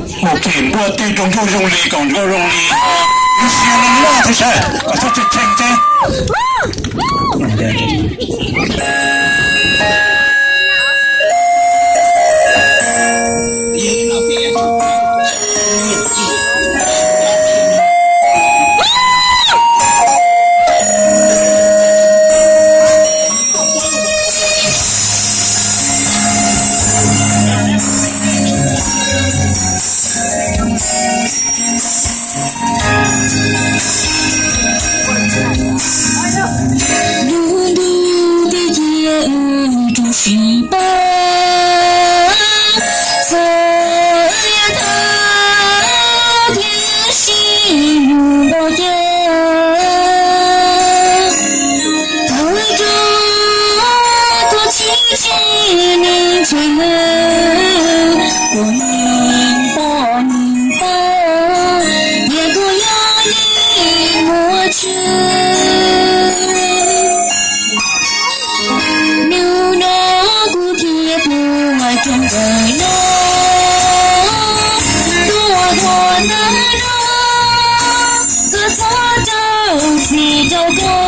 Mus khim npuaj tej rau nkauj zoo li kom nkauj zoo li, lub siab loj loj thiab sas kom txhob tshee tshee thiab. Lub ntuj twb cia wb rau sib pab, txawm tau thiab sib hlub npaum cas, thaum ub rau thaum tsis tsev neeg tsev neeg, kuv neeg poj neeg taw, yog kuv yog neeg muaj tswv. Hnub no kuv thiaj tuaj coob kawg no, tuaj dua ntawm no, koj txhob rau txim rau koj.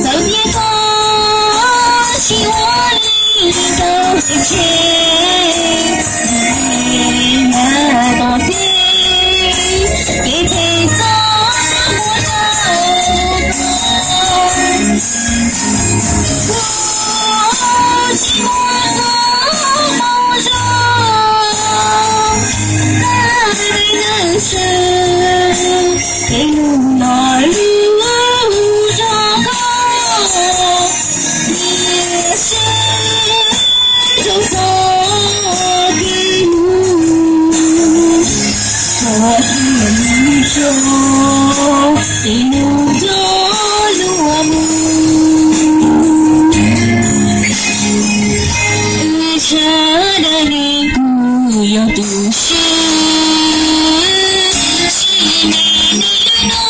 Txawm tias koj tsis ua li tau hais tseg, nws tsis nag tom teb, kev phem txoj muag rau koj. Koj tsis muaj koj moo zoo, tag li tag xwb, es hnub no lub zog koj nyiam seb rau txoj kev hlub, koj twb mus tso, es hnub no luag mus. Wb sawv daws neeg kuj yog tus siab, sib me neeg no,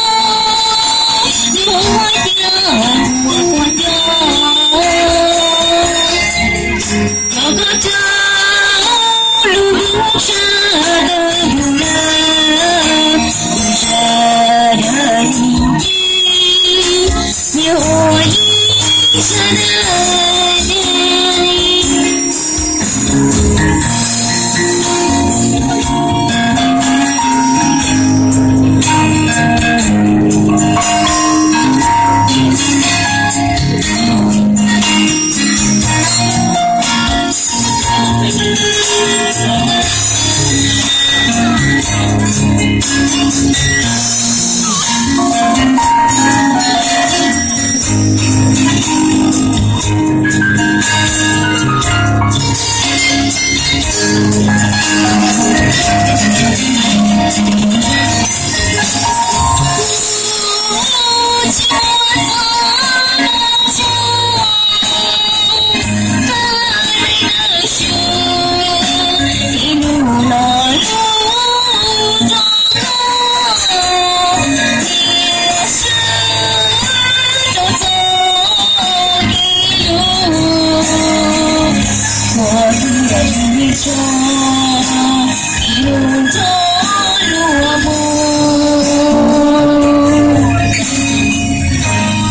yuav ua cas mus ua nco. Cov koj rau lub ntuj tshav dawb huv na, sawv daws ntse, yog ua ib sawv daws tiag li.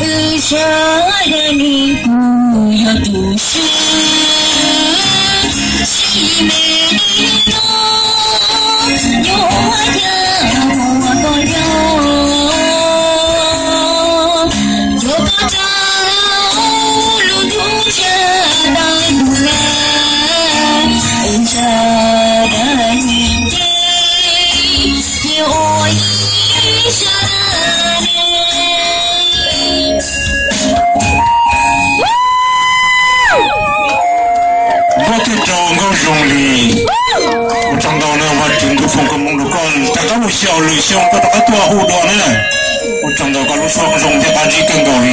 Wb sawv daws neeg kuj yog tus siab, sib me neeg no, yuav ua cas mus ua tau yog, yuav koj rau lub ntuj tshav dawb huv na, es sawv daws ntse, yog ua ib sawv daws ne. Npuaj tej rau nkauj zoo li. Ua tsaug ntau na, Vajtswv ntuj foom koob hmoov rau koj, rov qab mus xyaum lwm xyoo koj rov qab tuaj hu dua na. Ua tsaug ntau, koj lub suab zoo thiab qab zib kawg nkaus li.